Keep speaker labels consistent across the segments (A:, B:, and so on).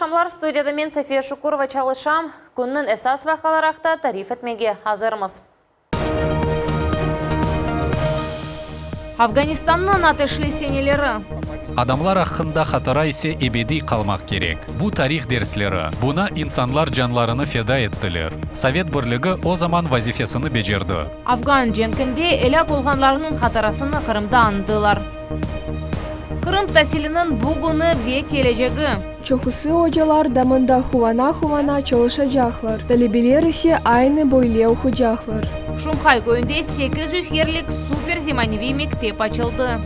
A: aqşamlar, studiyada men, Safiye Şukurova, çalışam. Künniñ esas vaqiaları aqta tarif etmege azırmız. Afganistannıñ ateşli seneleri.
B: Adamlar aqqında hatıra ise ebediy qalmaq kerek. Bu tarih dersleri. Buna insanlar canlarını feda ettiler. Sovet Birligi o zaman vazifesini becerdi.
A: Afgan cenkinde elâk olğanlarnıñ hatırasını Qırımda añdılar. Qırım tasiliniñ bugüni ve kelecegi.
C: Çoqusı ocalar da mında quvana-quvana çalışacaqlar, talebeler ise aynı böyle oqucaqlar.
A: Şumhay köyünde 800 yerlik super zemaneviy mektep açıldı.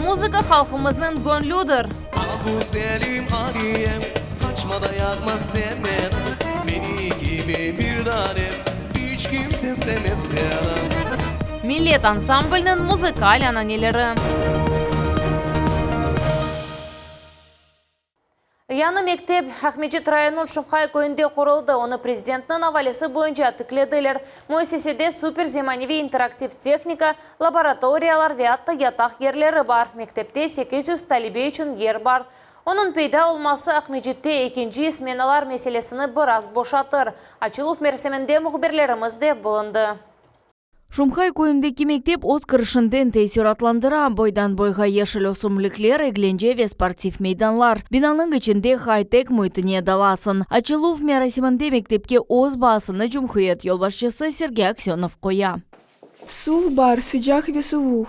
A: Muzıka halqımıznıñ göñlüdir.
D: Al güzelim Aliyem, Qaçma da yağma sen meni, Meni kibi bir danem, İç kimse sevmez seni.
A: Millet ansamblniñ muzıkal ananeleri. Yañı mektep Aqmescit rayonınıñ Şumhay köyünde quruldı. Onı prezidentniñ avalesi boyunca tiklediler. Müessisede super zemaneviy interaktiv tehnika, laboratoriyalar ve atta yataq yerleri bar. Mektepte 800 talebe içün yer bar. Onıñ peyda olması Aqmescitte ekinci smenalar meselesini biraz boşatır. Açıluv merasiminde mühbirlerimiz de bulundı.
E: Şumhay köyündeki mektep öz kirişinden teessüratlandıra, boydan-boyğa yeşil ösümlikler, eglence ve sportiv meydanlar. Binanıñ içinde hay-tek müitine dalasıñ. Açıluv merasiminde mektepke öz baasını cumhuriyet yolbaşçısı Sergey Aksenov qoya.
C: Suv bar, sıcaq ve suvuq.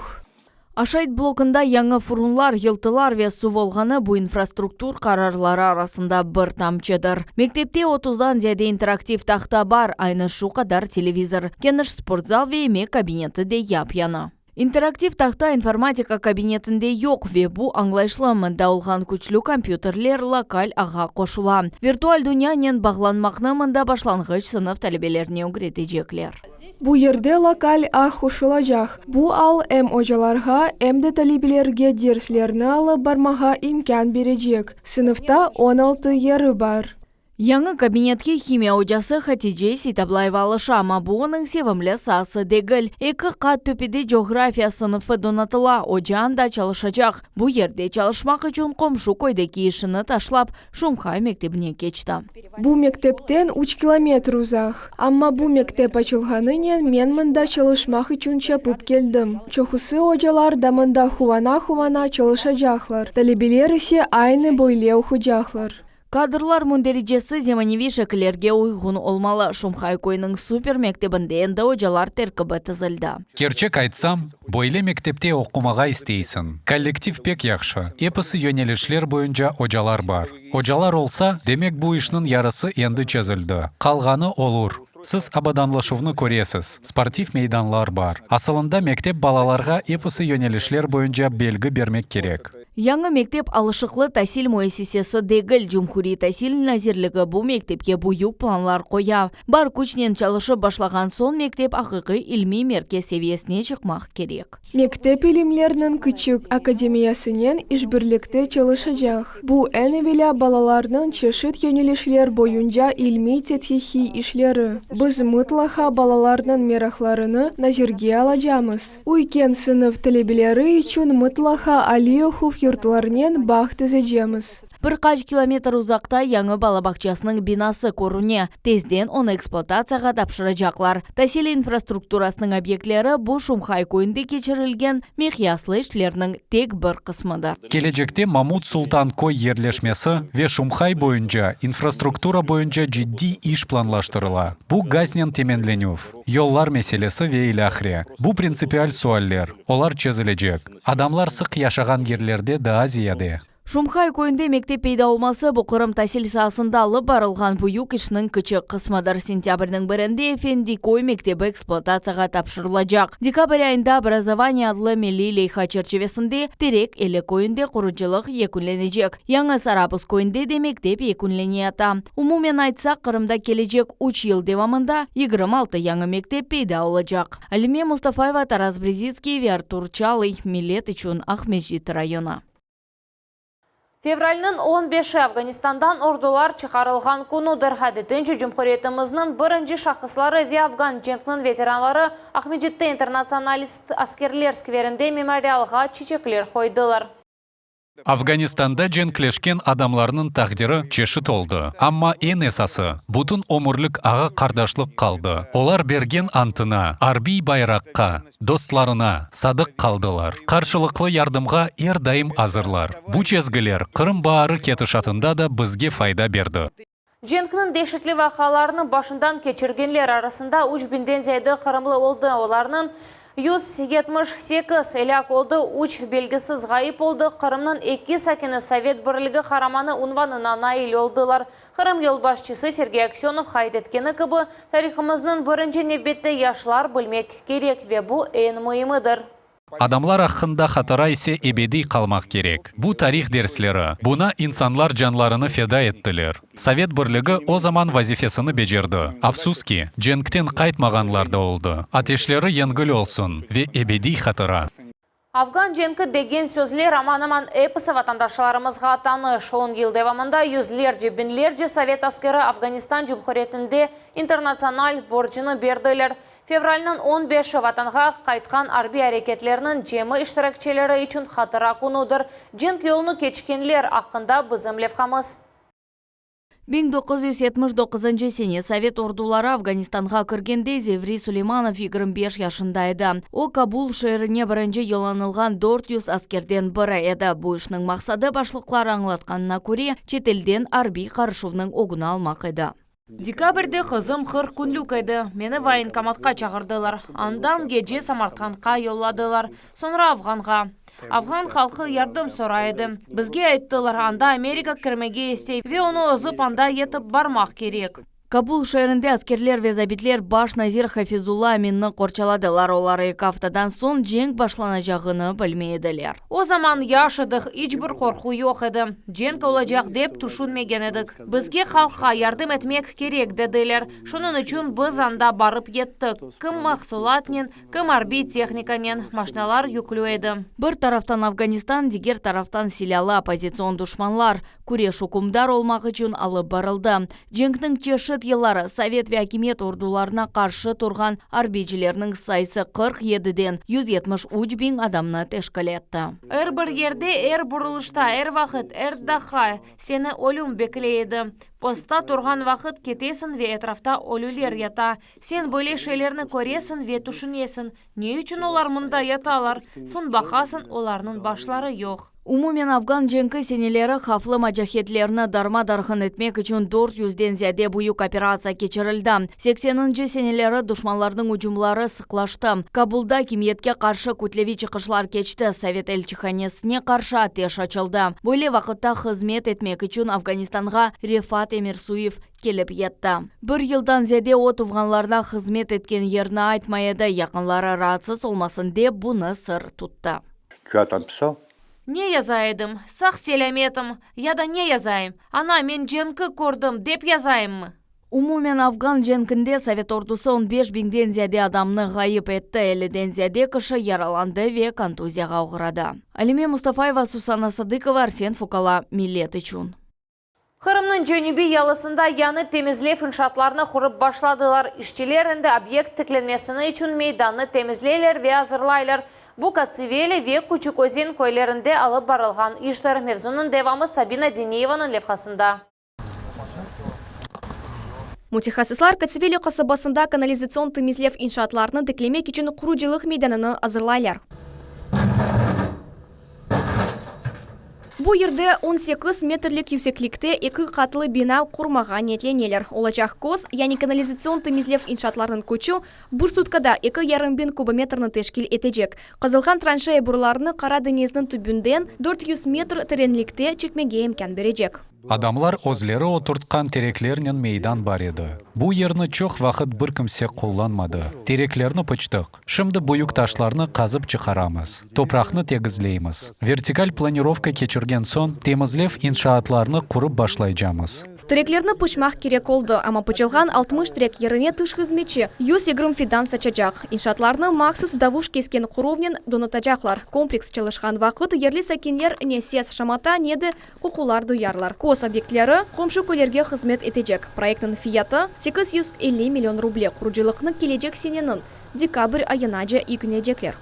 E: Aşayt blokunda yañı furunlar, yıltılar ve suv olğanı bu infrastruktur qararları arasında bir tamçıdır. Mektepte otuzdan ziyade interaktiv tahta bar, aynı şu qadar televizor, keniş sportzal ve yemek kabineti de yap-yañı. İnteraktiv tahta informatika kabinetinde yoq ve bu añlayışlı, mında olğan küçlü kompyuterler lokal ağğa qoşula. Virtual dünyanen bağlanmaqnı mında başlanğıç sınıf talebelerine ögretecekler.
C: Bu yerde lokal ağ qoşulacaq. Bu al em ocalarğa, em de talebelerge derslerni alıp barmağa imkân berecek. Sınıfta 16 yeri bar.
E: Yañı kabinetke himiya ocası Hatice Seytablayeva alışa, amma bu onıñ sevimli saası degil. Eki qat töpede coğrafiya sınıfı donatıla, oca anda çalışacaq. Bu yerde çalışmaq içün qomşu köydeki işini taşlap, Şumhay mektebine keçti.
C: Bu mektepten üç kilometr uzaq. Amma bu mektep açılğanınen men mında çalışmaq içün çapıp keldim. Çoqusı ocalar da mında quvana-quvana çalışacaqlar, talebeler ise aynı böyle oqucaqlar.
E: Kadrlar mündericesi zemaneviy şekillerge uyğun olmalı. Şumhay köyüniñ super mektebinde endi ocalar terkibi tizildi.
B: Kerçek aytsam, böyle mektepte oqumağa isteysiñ. Kollektiv pek yahşı, episi yönelişler boyunca ocalar bar. Ocalar olsa, demek bu işniñ yarısı endi çezildi. Qalğanı olur. Siz abadanlaşuvnı köresiz, sportiv meydanlar bar. Asılında mektep balalarğa episi yönelişler boyunca belgi bermek kerek.
E: Yañı mektep alışıqlı tasil müessisesi degil, Cumhuriy tasil nazirligi bu mektepke büyük planlar qoya. Bar küçnen çalışıp başlağan soñ mektep aqiqiy ilmiy merkez seviyesine çıqmaq kerek.
C: Mektep ilimlerniñ kiçik akademiyasınen işbirlikte çalışacaq. Bu, eñ evelâ, balalarnıñ çeşit yönelişler boyunca ilmiy-tedqiqiy işleri. Biz mıtlaqa balalarnıñ meraqlarını nazirge alacamız. Üyken sınıf talebeleri içün mıtlaqa aliy oquv yurtlarınen bağ tizecemiz.
E: Bir qaç kilometr uzaqta yañı bala bağçasınıñ binası körüne. Tezden onı ekspluatatsiyağa tapşıracaqlar. Tasil infrastrukturasınıñ obyektleri bu Şumhay köyünde keçirilgen miqyaslı işlerniñ tek bir qısmıdır.
B: Kelecekte Mamut Sultan köy yerleşmesi ve Şumhay boyunca infrastruktura boyunca ciddiy iş planlaştırıla. Bu gaznen teminlenüv, yollar meselesi ve ilâhre. Bu printsipial sualler, olar çezilecek. Adamlar sıq yaşağan yerlerde daa ziyade.
E: Şumhay köyünde mektep peyda olması, bu Qırım tasil saasında alıp barılğan büyük işniñ kiçik qısmıdır. Sentâbrniñ birinde Efendiköy mektebi ekspluatatsiyağa tapşırılacaq. Dekabr ayında Obrazovaniye adlı milliy leyha çerçivesinde Terek Eli köyünde qurucılıq yekünlenecek. Yañı Sarabuz köyünde de mektep yekünleneyata. Umumen aytsaq, Qırımda kelecek üç yıl devamında 26 yañı mektep peyda olacaq. Alime Mustafayeva, Taras Brezitskiy ve Artur Çalıy, Millet içün, Aqmescit rayonı.
A: Fevralniñ on beşi, Afganistandan ordular çıqarılğan künüdir. Adetince, cumhuriyetimizniñ birinci şahısları ve afgan cenkniñ veteranları Aqmescitte İnternatsionalist askerler skverinde memorialğa çiçekler qoydılar.
B: Afganistanda cenkleşken adamlarnıñ taqdiri çeşit oldı, amma eñ esası, bütün ömürlik ağa-qardaşlıq qaldı, olar bergen antına, arbiy bayraqqa, dostlarına sadıq qaldılar, qarşılıqlı yardımğa er daim azırlar. Bu çezgiler Qırım baari ketişatında da bizge fayda berdi.
A: Cenkniñ deşetli vaqialarını başından keçirgenler arasında üç biñden ziyade qırımlı oldı. Olarnıñ 178 elâk oldı, üç belgisiz ğayıp oldı. Qırımnıñ eki sakini Sovet Birligi Qaramanı unvanına nail oldılar. Qırım yolbaşçısı Sergey Aksönov qayd etkeni kibi, tarihımıznıñ birinci nevbette yaşlar bilmek kerek ve bu eñ müimidir.
B: Adamlar aqqında hatıra ise ebediy qalmaq kerek. Bu tarih dersleri. Buna insanlar canlarını feda ettiler. Sovet Birligi o zaman vazifesini becerdi. Afsus ki, cenkten qaytmağanlar da oldı. Ateşleri yengil olsun ve ebediy hatıra.
A: Afgan cenki degen sözler aman-aman episi vatandaşlarımızğa tanış. On yıl devamında yüzlerce, biñlerce sovet askeri Afganistan Cumhuriyetinde internatsional borcunı berdiler. Fevralniñ on beşi Vatanğa qaytqan arbiy areketlerniñ cemi iştirakçileri içün hatıra künüdir. Cenk yolunı keçkenler aqqında bizim levhamız.
E: 1979 sene sovet orduları Afganistanğa kirgende Zevri Suleymanov 25 yaşında edi. O, Kabul şeerine birinci yollanılğan 400 askerden biri edi. Bu işniñ maqsadı, başlıqlar añlatqanına köre, çetelden arbiy qarışuvnıñ ögüni almaq edi.
A: Dekabrde qızım 40 künlük edi. Meni voyenkomatqa çağırdılar. Andan gece Samarqandqa yolladılar, soñra Afğanğa. Afğan halqı yardım soray edi. Bizge ayttılar, anda Amerika kirmege istey ve onı ozıp anda yetip barmaq kerek.
E: Kabul şeerinde askerler ve zabitler baş nazir Hafizulla Aminni qorçaladılar. Olar eki aftadan soñ cenk başlanacağını bilmey ediler.
A: O zaman yaş edik, iç bir qorqu yoq edi. Cenk olacaq dep tüşünmegen edik. Bizge halqqa yardım etmek kerek dediler. Şunıñ içün biz anda barıp yettik, kim mahsulatnen, kim arbiy tehnikanen, maşnalar yüklü edi.
E: Bir taraftan Afganistan, diger taraftan silâlı oppozitsion duşmanlar. Küreş ükümdar olmaq içün alıp barıldı. Cenkniñ çeşit yılları sovet ve akimiyet ordularına qarşı turğan arbiycilerniñ sayısı 47-den 173 biñ adamnı teşkil etti.
A: Er bir yerde, er burulışta, er vaqıt, er daqqa seni ölüm bekley edi. Postta turğan vaqıt ketesiñ ve etrafta ölüler yata. Sen böyle şeylerni köresiñ ve tüşünesiñ, Ne içün olar mında yatalar? Soñ baqasıñ, olarnıñ başları yoq.
E: Umumen afgan cenki seneleri havflı mocahetlerni darma-darğın etmek içün dört yüzden ziyade büyük operatsiya keçirildi. Sekseninci seneleri duşmanlarnıñ ücümları sıqlaştı. Kabulda akimiyetke qarşı kütleviy çıqışlar keçti, sovet elçihanesine qarşı ateş açıldı. Böyle vaqıtta hızmet etmek içün Afganistanğa Refat Emirsuyev kelip yetti. Bir yıldan ziyade o, tuvğanlarına hızmet etken yerni aytmay edi, yaqınları raatsız olmasın dep, bunı sır tuttı.
F: Çö tam pisal?
A: Ne yaza edim? Sağ-selâmetim, ya da ne yazayım? Ana, men cenki kördim, dep yazayımmı?
E: Umumen afgan cenkinde sovet ordusı on beş biñden ziyade adamnı ğayıp etti, elliden ziyade kişi yaralandı ve kontuziyağa oğradı. Alime Mustafayeva, Susana Sadıkova, Arsen Fukala, Millet içün.
A: Qırımnıñ cenübiy yalısında yañı temizlev inşaatlarını qurıp başladılar. İşçiler endi obyekt tiklenmesini içün meydannı temizleyler ve azırlaylar. Bu Katsiveli ve Küçük Özen köylerinde alıp barılğan iştir. Mevzunıñ devamı Sabina Diniyevanıñ levhasında.
G: Mütehassıslar Katsiveli qasabasında kanalizatsion temizlev inşaatlarını tiklemek içün qurucılıq meydanını azırlaylar. Bu yerde 18 metrlik yükseklikte eki qatlı bina qurmağa niyetleneler. Olacaq köz, yani kanalizatsion temizlev inşaatlarınıñ küçü, bir sutkada eki yarım biñ kubometrni teşkil etecek. Qazılğan tranşeya borularını Qara deñizniñ tübünden 400 metr terenlikte çekmege imkân berecek.
B: Adamlar özleri oturtqan tereklernen meydan bar edi. Bu yerni çoq vaqıt bir kimse qullanmadı. Tereklerni pıçtıq. Şimdi büyük taşlarnı qazıp çıqaramız, topraqnı tegizleymiz. Vertikal planirovka keçirgen soñ, temizlev inşaatlarnı qurıp başlaycamız.
G: Tereklerni pıçmaq kerek oldı, amma pıçılğan 60 terek yerine tış hızmetçi 120 fidan saçacaq. İnşaatlarnı mahsus davuş kesken quruvnen donatacaqlar. Kompleks çalışqan vaqıt yerli sakinler ne ses, şamata, ne de qoqular duyarlar. Köz obyektleri qomşu köylerge hızmet etecek. Proyektniñ fiyatı, 850 million ruble. Qurucılıqnı kelecek seneniñ dekabr ayınace yekünleycekler.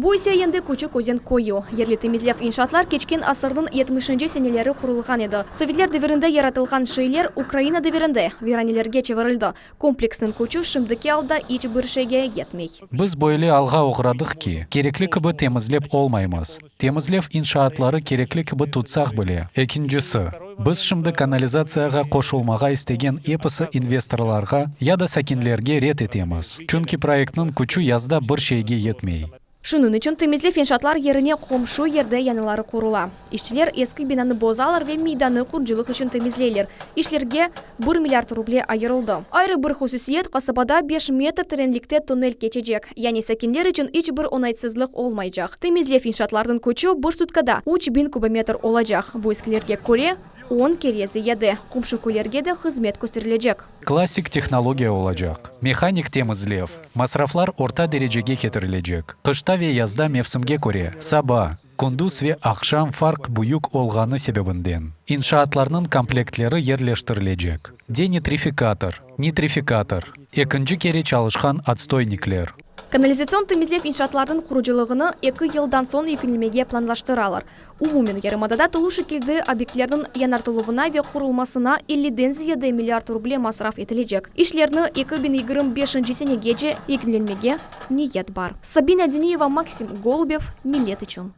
G: Bu ise endi Küçük Özen köyü. Yerli temizlev inşaatlar keçken asırnıñ yetmişinci seneleri qurulğan edi. Sovetler devirinde yaratılğan şeyler Ukraina devirinde viranelerge çevirildi. Kompleksniñ küçü şimdiki alda iç bir şeyge yetmey.
B: Biz böyle alğa oğradıq ki, kerekli kibi temizlep olmaymız. Temizlev inşaatları kerekli kibi tutsaq bile. Ekincisi, biz şimdi kanalizatsiyağa qoşulmağa istegen episi investorlarğa ya da sakinlerge red etemiz, çünki proyektniñ küçü yazda bir şeyge yetmey.
G: Şunıñ içün temizlev inşaatlar yerine qomşu yerde yañıları qurula. İşçiler eski binanı bozalar ve meydanı qurucılıq içün temizleyler. İşlerge bir milliard ruble ayırıldı. Ayrı bir hususiyet, qasabada beş metr terenlikte tonnel keçecek, yani sakinler içün iç bir oñaytsızlıq olmaycaq. Temizlev inşaatlarnıñ küçü bir sutkada 3000 kubometr olacaq, bu eskilerge köre, on kere ziyade. Qomşu köylerge de hızmet kösterilecek.
B: Klassik tehnologiya olacaq, mehanik temizlev, masraflar orta derecege ketirilecek, qışta ve yazda mevsimge köre, saba, kündüz ve aqşam farq büyük olğanı sebebinden, inşaatlarnıñ komplektleri yerleştirilecek, denitrifikator, nitrifikator, ekinci kere çalışqan otstoynikler.
G: Kanalizatsion temizlev inşaatlarnıñ qurucılığını eki yıldan soñ yekünlemege planlaştıralar. Umumen, yarımadada tolu şekilde obyektlerniñ yañartıluvına ve qurulmasına elliden ziyade milliard ruble masraf etilecek. İşlerni 2025 senegece yekünlenmege niyet bar. Sabina Diniyeva, Maksim Golubev, Millet içün.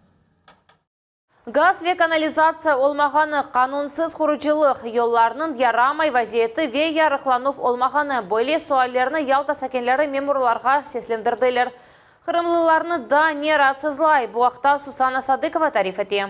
A: Gaz ve kanalizatsiya olmağanı, qanunsız qurucılıq, yollarnıñ yaramay vaziyeti ve yarıqlanuv olmağanı, böyle suallerni Yalta sakinleri memurlarğa seslendirdiler. Qırımlılarnı daa ne raatsızlay? Bu aqta Susana Sadıkova tarif ete.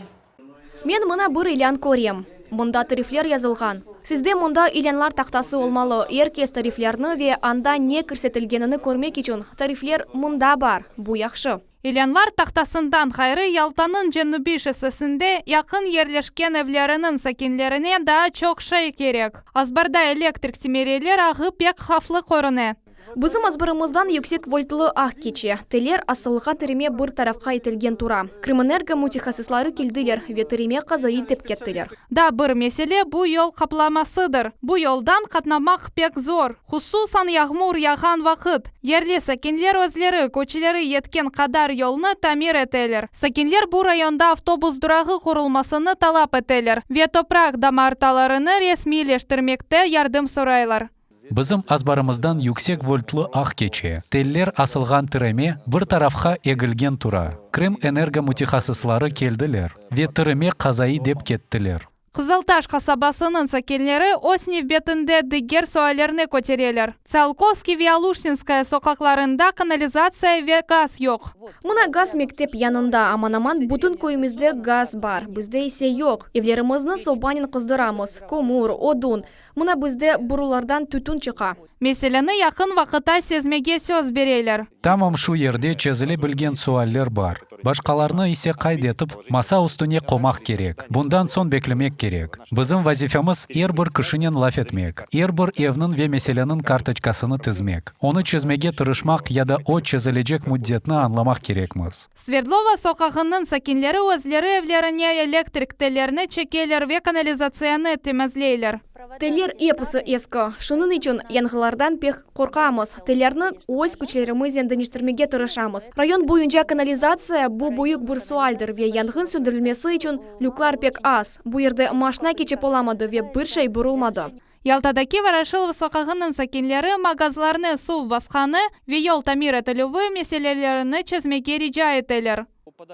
G: Men mına bir ilân körem. Mında tarifler yazılğan. Sizde mında ilânlar tahtası olmalı, er kes tariflerni ve anda ne kirsetilgenini körmek içün. Tarifler mında bar, bu yahşı.
F: İlânlar tahtasından ğayrı, Yaltanıñ Cenübiy şossesinde yaqın yerleşken evleriniñ sakinlerine daa çoq şey kerek. Azbarda elektrik timerler ağı pek havflı körüne.
G: Bizim azbarımızdan yüksek voltlı ağ keçe. Teller asılğan tireme bir tarafqa itilgen tura. Krımenergo mütehassısları keldiler ve tireme qazaiy dep kettiler.
F: Daa bir mesele bu yol qaplamasıdır. Bu yoldan qatnamaq pek zor, hususan yağmur yağğan vaqıt. Yerli sakinler özleri küçleri yetken qadar yolnı tamir eteler. Sakinler bu rayonda avtobus durağı qurulmasını talap eteler ve topraq damartalarını resmiyleştirmekte yardım soraylar.
B: Bizim azbarımızdan yüksek voltlı ağ keçe, teller asılğan tireme bir tarafqa egilgen tura. Krımenergo mütehassısları keldiler ve tireme qazaiy dep kettiler.
F: Qızıltaş qasabasınıñ sakinleri öz nevbetinde diger suallerni kötereler. Tsiolkovskiy ve Aluştinskaya soqaqlarında kanalizatsiya ve gaz yoq.
G: Mına gaz mektep yanında, aman-aman bütün köyümizde gaz bar, bizde ise yoq. Evlerimizni sobanen qızdıramız, kömür, odun. Mına bizde borulardan tütün çıqa.
F: Meseleni yaqın vaqıtta çezmege söz bereler.
B: Tamam şu yerde çezile bilgen sualler bar. Başqalarnı ise qayd etip, masa üstüne qomaq kerek. Bundan soñ beklemek kerek. Bizim vazifemiz er bir kişinen laf etmek, er bir evniñ ve meseleniñ kartoçkasını tizmek, onı çezmege tırışmaq ya da o çezilecek müddetni añlamaq kerekmiz.
F: Sverdlova soqağınıñ sakinleri özleri evlerine elektrik tellerini çekeler ve kanalizatsiyanı temizleyler.
G: Teller episi eski, şunıñ içün yanğılardan pek qorqamız. Tellerni öz küçlerimiznen deñiştirmege tırışamız. Rayon boyunca kanalizatsiya, bu büyük bir sualdir ve yanğın söndürilmesi içün lüklar pek az. Bu yerde maşna keçip olamadı ve bir şey burulmadı.
F: Yaltadaki Voroşilov soqağınıñ sakinleri mağazlarnı suv basqanı ve yol tamir etilüvi meselelerini çezmege rica eteler.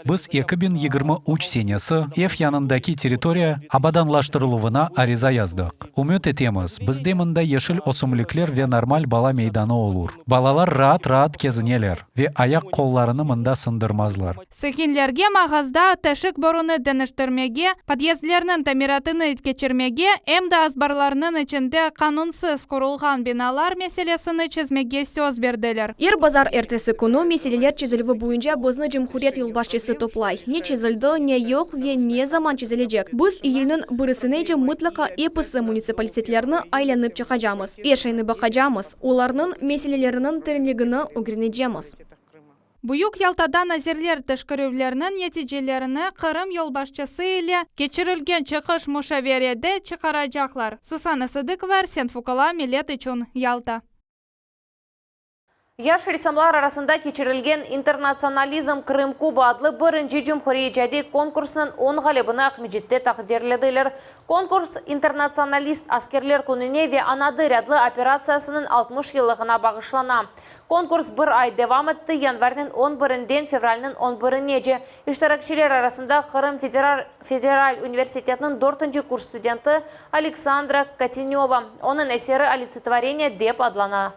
B: Biz 2023 senesi ev yanındaki territoriya abadanlaştırıluvına ariza yazdıq. Ümüt etemiz, bizde mında yeşil ösümlikler ve normal bala meydanı olur. Balalar raat-raat kezineler ve ayaq-qollarını mında sındırmazlar.
F: Sakinlerge mağazda teşik borunı deñiştirmege, podyezdlerniñ tamiratını keçirmege, em de azbarlarnıñ içinde qanunsız qurulğan binalar meselesini çezmege söz berdiler.
G: Er bazar ertesi künü meseleler çezilüvi boyunca bizni cumhuriyet yolbaşçısı toplay. Ne çezildi, ne yoq ve ne zaman çezilecek. Biz iyülniñ birisinece mıtlaqa episi munitsipalitetlerni aylanıp çıqacamız, er şeyni baqacamız, olarnıñ meseleleriniñ terenligini ögrenecemiz.
F: Büyük Yaltada nazirler teşkerüvleriniñ neticelerini Qırım yolbaşçısı ile keçirilgen çıqış muşaverede çıqaracaqlar. Susana Sıdıkova, Arsen Fukala, Millet içün, Yalta.
A: Yaş ressamlar arasında keçirilgen İnternatsionalizm Krım Kuba adlı birinci cumhuriy icadiy konkursınıñ on ğalibini Aqmescitte taqdirlediler. Konkurs İnternatsionalist askerler kününe ve Anadır adlı operatsiyasınıñ 60 yıllığına bağışlana. Konkurs bir ay devam etti, yanvarniñ on birinden fevralniñ on birinece. İştirakçiler arasında Qırım federal universitetiniñ dörtünci kurs studenti Aleksandra Kotenöva. Onıñ eseri Olitsetvoreniye dep adlana.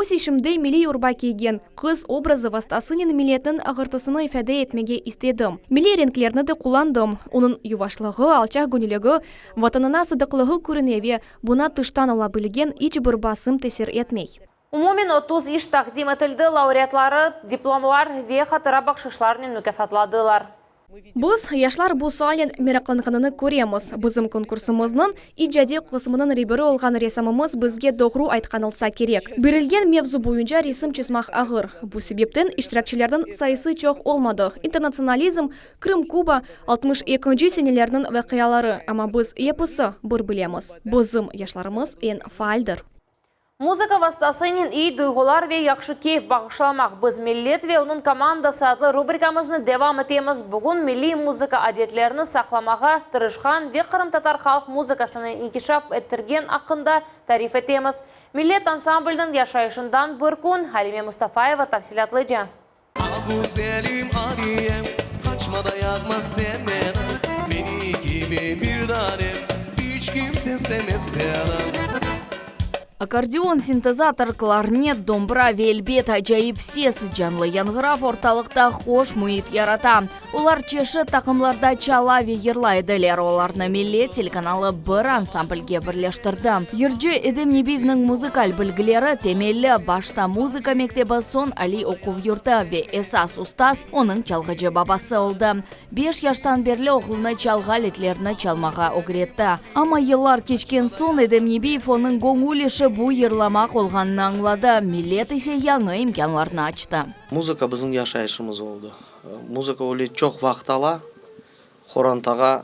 G: Öz işimde milliy urba kiygen qız obrazı vastasınen milletniñ ağırtısını ifade etmege istedim. Milliy renklerni de qullandım. Onıñ yuvaşlığı, alçaqgöñülligi, Vatanına sadıqlığı körüne ve buña tıştan ola bilgen iç bir basım tesir etmey.
A: Umumen 30 iş taqdim etildi, laureatları diplomlar ve hatıra bahşışlarnen mukâfatladılar.
G: Biz, yaşlar bu sualnen meraqlanğanını köremiz. Bizim konkursımıznıñ icadiy qısmınıñ reberi olğan ressamımız bizge doğru aytqan olsa kerek. Berilgen mevzu boyunca resim çizmaq ağır. Bu sebepten iştirakçilerniñ sayısı çoq olmadı. İnternatsionalizm, Krım-Kuba, altmış ekinci senelerniñ vaqiaları, amma biz episi bir bilemiz, bizim yaşlarımız eñ faaldir.
A: Muzıka vastasınen iyi duyğular ve yahşı keyf bağışlamaq, biz Millet ve onıñ komandası adlı rubrikamıznı devam etemiz. Bugün milliy muzıka adetlerini saqlamağa tırışqan ve qırımtatar halq muzıkasını inkişaf ettirgen aqqında tarif etemiz. Millet ansambliniñ yaşayışından bir kün, Alime Mustafayeva tafsilâtlıca.
D: Al güzelim Aliyem, qaçma da yağma sen meni, Meni kibi bir danem iç kimse sevmez seni.
E: Akkordeon, sintezator, klarnet, dombra ve elbet acayip ses, canlı yañğırav ortalıqta hoş müit yarata. Olar çeşit taqımlarda çala ve yırlay ediler, olarnı Millet telekanalı bir ansamblge birleştirdi. Yırcı Edem Nebiyevniñ muzıkal bilgileri temelli, başta muzıka mektebi, soñ aliy oquv yurtı ve esas ustaz onıñ çalğıcı babası oldı. Beş yaştan berli oğlunı çalğı aletlerini çalmağa ögretti. Amma yıllar keçken soñ Edem Nebiyev onıñ göñül işi bu yırlamaq olğanını añladı, Millet ise yañı imkânlarnı açtı.
H: Muzıka bizim yaşayışımız oldı. Muzıka öyle çoq vaqıt ala, qorantağa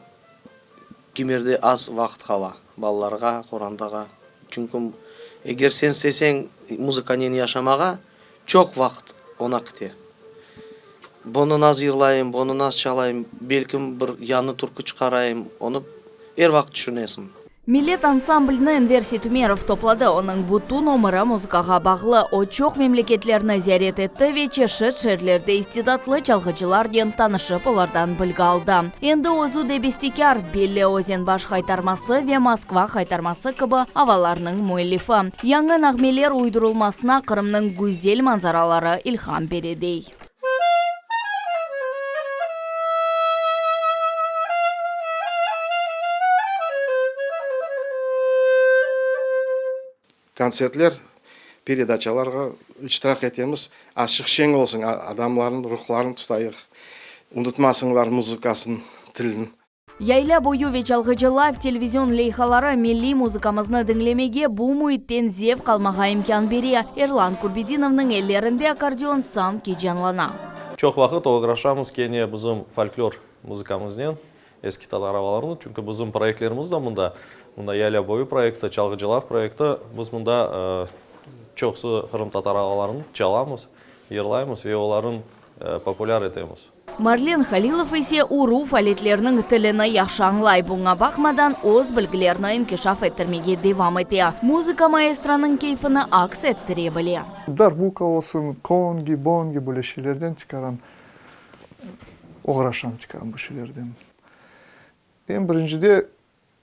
H: kimerde az vaqıt qala, balalarğa, qorantağa. Çünki eger sen isteseñ muzıkanen yaşamağa, çoq vaqıt ona kite. Bunı naz yırlayım, bunı naz çalayım, belkim bir yañı türkü çıqarayım, onı er vaqıt tüşünesiñ.
E: Millet ansamblini Enver Seytumerov topladı. Onıñ bütün ömüri muzıkağa bağlı. O, çoq memleketlerni ziyaret etti ve çeşit şeerlerde istidatlı çalğıcılarnen tanışıp, olardan bilgi aldı. Endi özü de bestekâr, belli Özenbaş haytarması ve Moskva haytarması kibi avalarnıñ müellifi. Yañı nağmeler uydurılmasına Qırımnıñ güzel manzaraları ilham bere, dey.
I: Kontsertler, peredaçalarğa iştirak etemiz. Azçıq şeñ olsun, adamlarnıñ ruhlarını tutayıq, unutmasınlar muzıkasın, tilin.
E: Yaylâ boyu ve Çalğıcı Live televizion leyhaları milliy muzıkamıznı diñlemege, bu müitten zevq almağa imkân bere. Erlan Kurbedinovnıñ ellerinde akkordeon sanki canlana.
J: Çoq vaqıt oğraşamız kene bizim folklor muzıkamıznen, eski tatar avalarını, çünki bizim proyektlerimiz de mında, mında Yaylâ boyu proyekti, Çalğıcı Live proyekti, biz mında çoqusı qırımtatar avalarını çalamız, yırlaymız ve olarnı populâr etemiz.
E: Marlen Halilov ise uruv aletleriniñ tilini yahşı añlay, buña baqmadan, öz bilgilerini inkişaf ettirmege devam ete, muzıka maestronıñ keyfini aks ettire bile.
K: Darbuka olsun, kongi, bongi böyle şeylerden çıqaram, oğraşam çıqaram bu şeylerden. Eñ birincide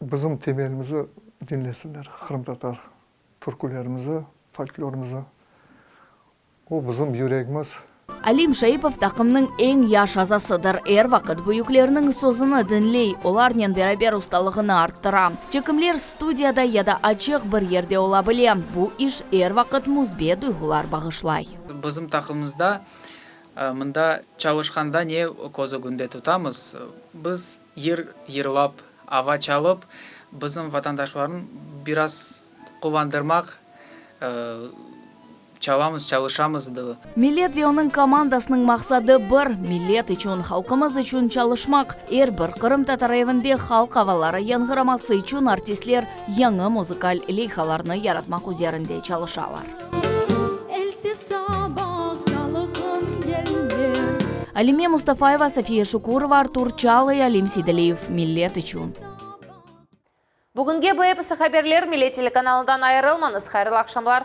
K: bizim temelimizi diñlesinler, qırımtatar türkülerimizi, folklorımızı. O bizim yüregimiz.
E: Alim Şaipov taqımnıñ eñ yaş azasıdır. Er vaqıt büyüklerniñ sözüni diñley, olarnen beraber ustalığını arttıra. Çekimler studiyada ya da açıq bir yerde ola bile. Bu iş er vaqıt müsbet duyğular bağışlay.
L: Bizim taqımımızda mında çalışqanda ne köz ögünde tutamız? Biz yır yırlap, ava çalıp, bizim vatandaşlarnı biraz quvandırmaq, Çalamız, çalışamız dı.
E: Millet ve onıñ komandasınıñ maqsadı bir, millet içün, halqımız içün çalışmaq. Er bir qırımtatar evinde halq avaları yañğıraması içün artistler yañı muzıkal leyhalarnı yaratmaq üzerinde çalışalar. Alime Mustafayeva, Safiye Şukurova, Artur Çalıy, Alim Seydaliyev, Millet içün.
A: Bugünge bu episi haberler, Millet telekanalından ayırılmañız, hayırlı aqşamlar.